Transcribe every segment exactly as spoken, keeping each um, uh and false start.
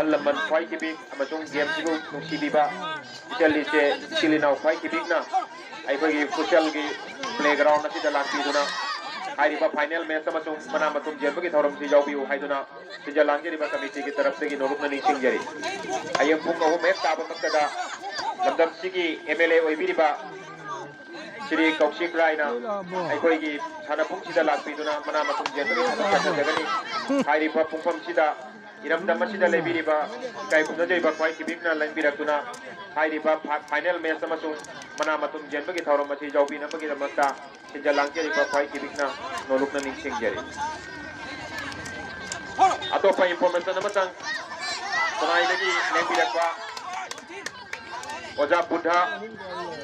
ꯑꯍꯜ ꯂꯃꯟ ꯈ꯭ꯋꯥꯏ ꯈꯤꯕꯤꯛ ꯑꯃꯁꯨꯡ ꯒꯦꯝꯁꯤꯕꯨ ꯅꯨꯡꯁꯤꯕꯤꯕ ꯏꯆꯜ ꯏꯆꯦ, ꯏꯆꯤꯜ ꯏꯅꯥꯎ ꯈ꯭ꯋꯥꯏ ꯈꯤꯕꯤꯛꯅ ꯑꯩꯈꯣꯏꯒꯤ ꯐꯨꯠꯁꯦꯜꯒꯤ ꯄ꯭ꯂꯦꯒ꯭ꯔꯥꯎꯟ ꯑꯁꯤꯗ ꯂꯥꯛꯄꯤꯗꯨꯅ ꯍꯥꯏꯔꯤꯕ ꯐꯥꯏꯅꯦꯜ ꯃꯦꯆ ꯑꯃꯁꯨꯡ ꯃꯅꯥ ꯃꯊꯨꯝ ꯌꯦꯟꯕꯒꯤ ꯊꯧꯔꯝꯁꯤ ꯌꯥꯎꯕꯤꯌꯨ ꯍꯥꯏꯗꯨꯅ ꯁꯤꯟꯖ ꯂꯥꯡꯖꯔꯤꯕ ꯀꯃꯤꯇꯤꯒꯤ ꯇꯔꯞꯇꯒꯤ ꯅꯣꯂꯨꯛꯅ ꯅꯤꯡꯁꯤꯡꯖꯔꯤ꯫ ꯍꯌꯦꯡ ꯄꯨꯡ ꯑꯍꯨꯝ ꯍꯦꯛ ꯇꯥꯕꯃꯛꯇꯗ ꯂꯝꯗꯝꯁꯤꯒꯤ ꯑꯦꯝ ꯑꯦꯜ ꯑꯦ ꯑꯣꯏꯕꯤꯔꯤꯕ ꯁ꯭ꯔꯤ ꯀꯧꯁꯤꯛ ꯔꯥꯏꯅ ꯑꯩꯈꯣꯏꯒꯤ ꯁꯥꯟꯅꯄꯨꯡꯁꯤꯗ ꯂꯥꯛꯄꯤꯗꯨꯅ ꯃꯅꯥ ꯃꯊꯨꯝ ꯌꯦꯟꯕꯒꯤ ꯊꯕꯛ ꯆꯠꯊꯖꯒꯅꯤ꯫ ꯍꯥꯏꯔꯤꯕ ꯄꯨꯡꯐꯝꯁꯤꯗ ꯏꯔꯝꯗꯝ ꯑꯁꯤꯗ ꯂꯩꯕꯤꯔꯤꯕ ꯏꯀꯥꯏ ꯈꯨꯝꯅꯖꯔꯤꯕ ꯈ꯭ꯋꯥꯏ ꯈꯤꯕꯤꯛꯅ ꯂꯦꯡꯕꯤꯔꯛꯇꯨꯅ ꯍꯥꯏꯔꯤꯕ ꯐꯥ-, ꯐꯥꯏꯅꯦꯜ ꯃꯦꯆ ꯑꯃꯁꯨꯡ ꯃꯅꯥ ꯃꯊꯨꯝ ꯌꯦꯟꯕꯒꯤ ꯊꯧꯔꯝ ꯑꯁꯤ ꯌꯥꯎꯕꯤꯅꯕꯒꯤꯗꯃꯛꯇ ꯁꯤꯟꯖ ꯂꯥꯡꯖꯔꯤꯕ ꯈ꯭ꯋꯥꯏ ꯈꯤꯕꯤꯛꯅ ꯅꯣꯂꯨꯛꯅ ꯅꯤꯡꯁꯤꯡꯖꯔꯤ꯫ ꯑꯇꯣꯞꯄ ꯏꯟꯐꯣꯔꯃꯦꯁꯟ ꯑꯃꯇꯪ ꯈꯨꯟꯅꯥꯏꯗꯒꯤ ꯂꯦꯡꯕꯤꯔꯛꯄ ꯑꯣꯖꯥ ꯕꯨꯙ,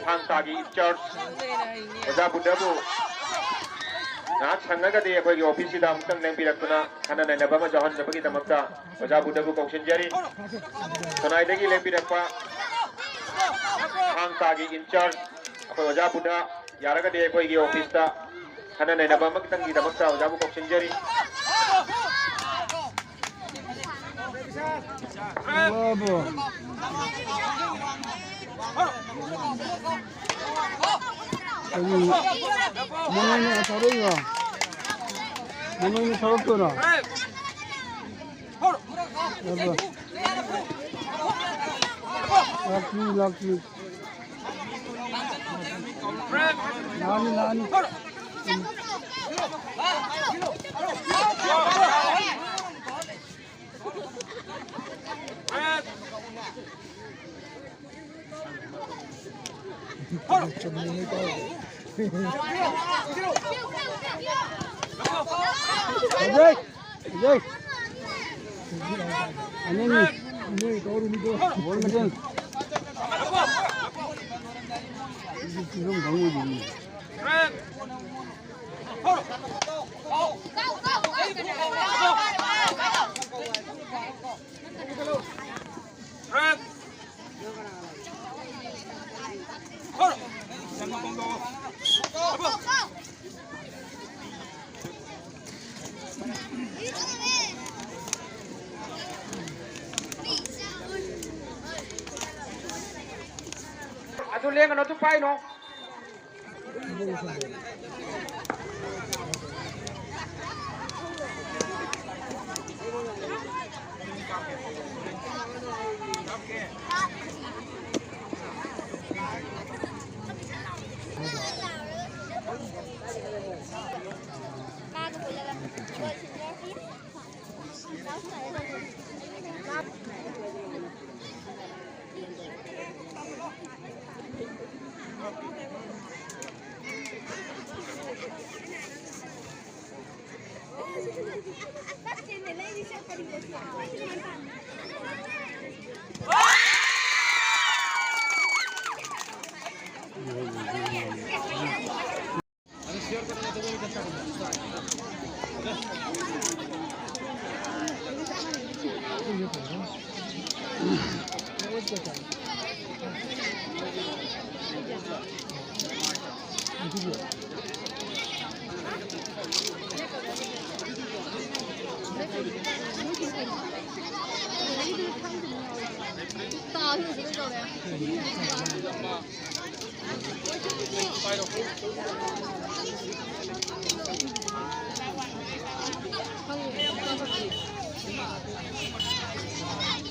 ꯊꯥꯡ ꯇꯥꯒꯤ ꯏꯟꯆꯥꯔꯖ ꯑꯣꯖꯥ ꯕꯨꯙꯕꯨ ꯉꯥꯏꯍꯥꯛ ꯁꯪꯉꯒꯗꯤ ꯑꯩꯈꯣꯏꯒꯤ ꯑꯣꯐꯤꯁꯁꯤꯗ ꯑꯃꯨꯛꯇꯪ ꯂꯦꯡꯕꯤꯔꯛꯇꯨꯅ ꯈꯟꯅ ꯅꯩꯅꯕ ꯑꯃ ꯌꯥꯎꯍꯟꯅꯕꯒꯤꯗꯃꯛꯇ ꯑꯣꯖꯥ ꯕꯨꯙꯕꯨ ꯀꯧꯁꯤꯟꯖꯔꯤ꯫ ꯈꯨꯟꯅꯥꯏꯗꯒꯤ ꯂꯦꯡꯕꯤꯔꯛꯄ ꯊꯥꯡ ꯇꯥꯒꯤ ꯏꯟꯆꯥꯔꯖ ꯑꯩꯈꯣꯏ ꯑꯣꯖꯥ ꯕꯨꯙ ꯌꯥꯔꯒꯗꯤ ꯑꯩꯈꯣꯏꯒꯤ ꯑꯣꯐꯤꯁꯇ ꯈꯟꯅ ꯅꯩꯅꯕ ꯑꯃꯈꯛꯇꯪꯒꯤꯗꯃꯛꯇ ꯑꯣꯖꯥꯕꯨ ꯀꯧꯁꯤꯟꯖꯔꯤ꯫ ꯕꯥꯕꯨ꯫ ꯀꯔꯤ? ꯃꯉꯣꯟꯗ ꯊꯧꯔꯛꯏꯔꯣ? ꯃꯉꯣꯟꯗ ꯊꯧꯔꯛꯇꯣꯏꯔꯣ? ꯕꯥꯕꯨ꯫ ꯂꯥꯛꯄꯤꯌꯨ, ꯂꯥꯛꯄꯤꯌꯨ꯫ ꯂꯥꯛꯑꯅꯤ, ꯂꯥꯛꯑꯅꯤ꯫ ꯆꯨꯝꯃꯤꯅꯦ ꯇꯧꯔꯤꯁꯦ꯫ ꯍꯧꯖꯤꯛ! ꯍꯧꯖꯤꯛ! ꯑꯅꯤꯅꯤ꯫ ꯕꯣꯜ ꯃꯁꯤꯡ꯫ ꯐꯤꯕꯝ ꯈꯪꯉꯣꯏꯗꯣꯏꯅꯤ꯫ ꯑꯗꯨ ꯂꯦꯡꯒꯅꯨ, ꯑꯗꯨ ꯄꯥꯏꯅꯣ꯫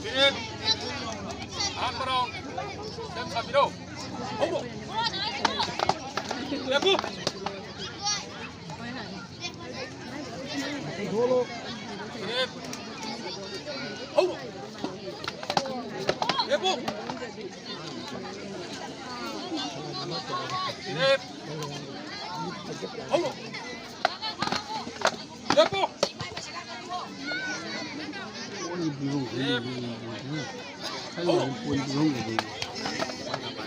ꯃꯤꯅꯤꯠ ꯑꯍꯥꯟꯕ ꯔꯥꯎꯟ ꯁꯦꯝ ꯁꯥꯕꯤꯔꯣ꯫ ꯍꯧꯔꯣ꯫ ꯂꯦꯞꯄꯨ꯫ ꯂꯦꯞ꯫ ꯍꯧꯔꯣ꯫ ꯂꯦꯞꯄꯨ꯫ ꯂꯦꯞ꯫ ꯍꯧꯔꯣ꯫ ꯂꯦꯞꯄꯨ꯫ ꯂꯦꯞ꯫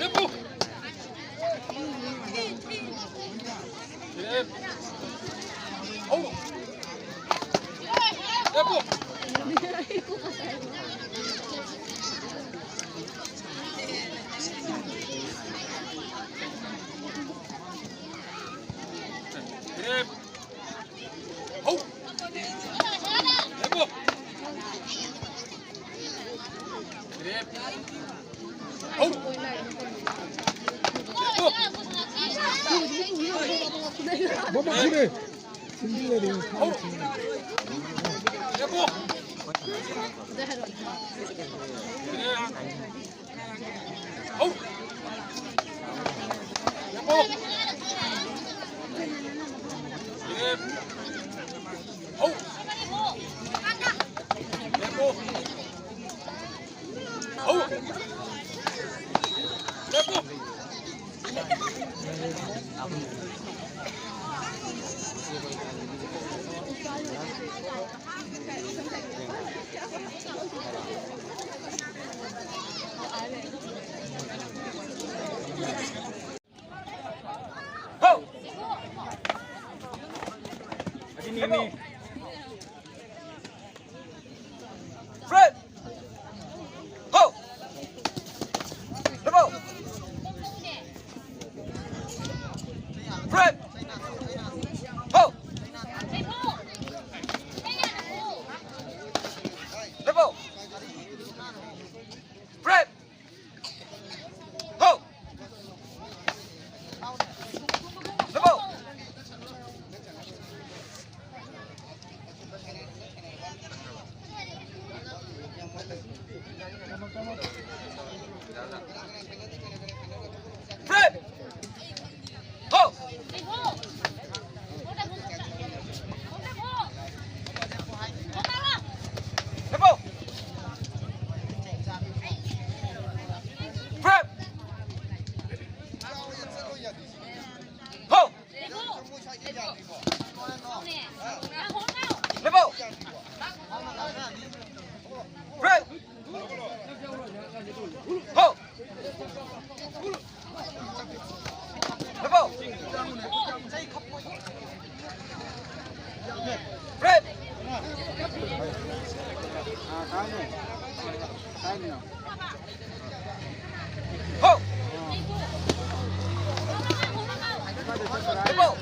ꯂꯦꯞꯄꯨ꯫ ꯂꯦꯞꯄꯨ꯫ ꯂꯦꯞ꯫ ꯍꯧ꯫ ꯂꯦꯞꯄꯨ꯫ ꯂꯦꯞ꯫ ꯍꯧ! ꯂꯦꯞꯄꯣ! ꯃꯃꯥꯡ ꯐꯨꯔꯦ! ꯁꯤꯡꯗꯤ ꯂꯩꯔꯦ꯫ ꯍꯧ! ꯂꯦꯞꯄꯣ! ꯍꯧ! ꯂꯦꯞꯄꯣ! ꯂꯦꯞ! ꯍꯧ! ꯂꯦꯞꯄꯣ! ꯍꯧ! ꯂꯦꯞꯄꯣ! ꯍꯧ! ꯐ꯭ꯔꯦꯠ! ꯍꯧ! ꯂꯦꯞꯄꯣ! ꯐ꯭ꯔꯦꯠ! ꯍꯧ! ꯂꯦꯞꯄꯣ! ꯐ꯭ꯔꯦꯠ! ꯍꯧ! ꯂꯦꯞꯄꯣ! ꯐ꯭ꯔꯦꯠ! ꯍꯧ! ꯂꯦꯞꯄꯣ! ꯐ꯭ꯔꯦꯠ! ꯍꯧ! ꯂꯦꯞꯄꯣ! ꯐ꯭ꯔꯦꯠ! ꯍꯧ! ꯂꯦꯞꯄꯣ! ꯐ꯭ꯔꯦꯠ! ꯍꯧ! ꯂꯦꯞꯄꯣ!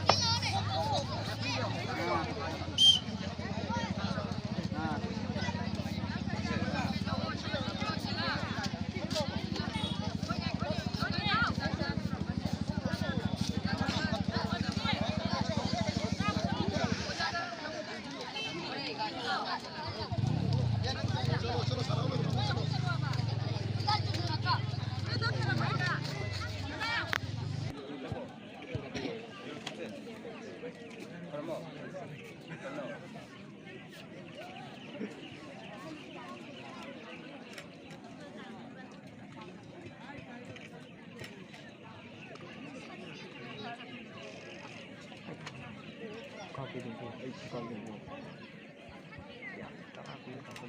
ꯍꯥꯞꯄꯤꯗꯨꯕꯨ ꯑꯩ ꯁꯤꯀꯥꯟꯗꯨꯕꯨ ꯌꯥꯝ ꯇꯔꯥ ꯄꯤꯕ ꯈꯛꯇ